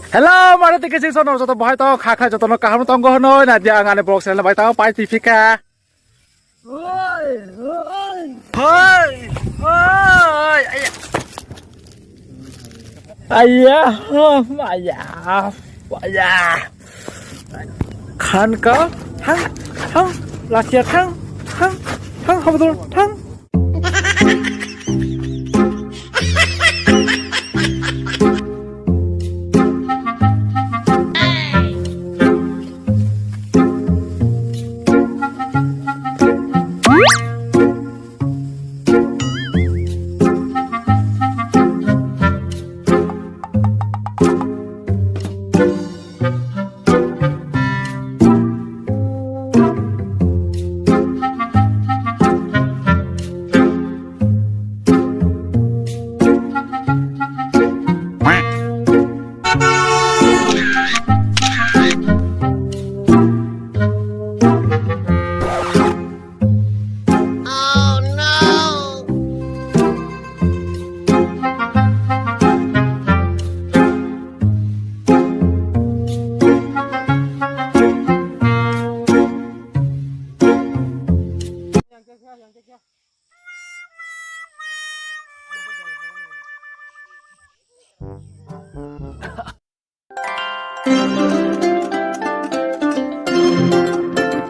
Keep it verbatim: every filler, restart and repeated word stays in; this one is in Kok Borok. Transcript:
Hello, mare tike sing sono joto bahai tong, kha kha joto no kaham tong go hwnoi na dia ang ani vlog channel bai tong pai tiphika. Hoi, hoi, aya. Aya, oh, aya, aya. Khan ka, hang, hang, lasia thang, hang, hang, habdol thang.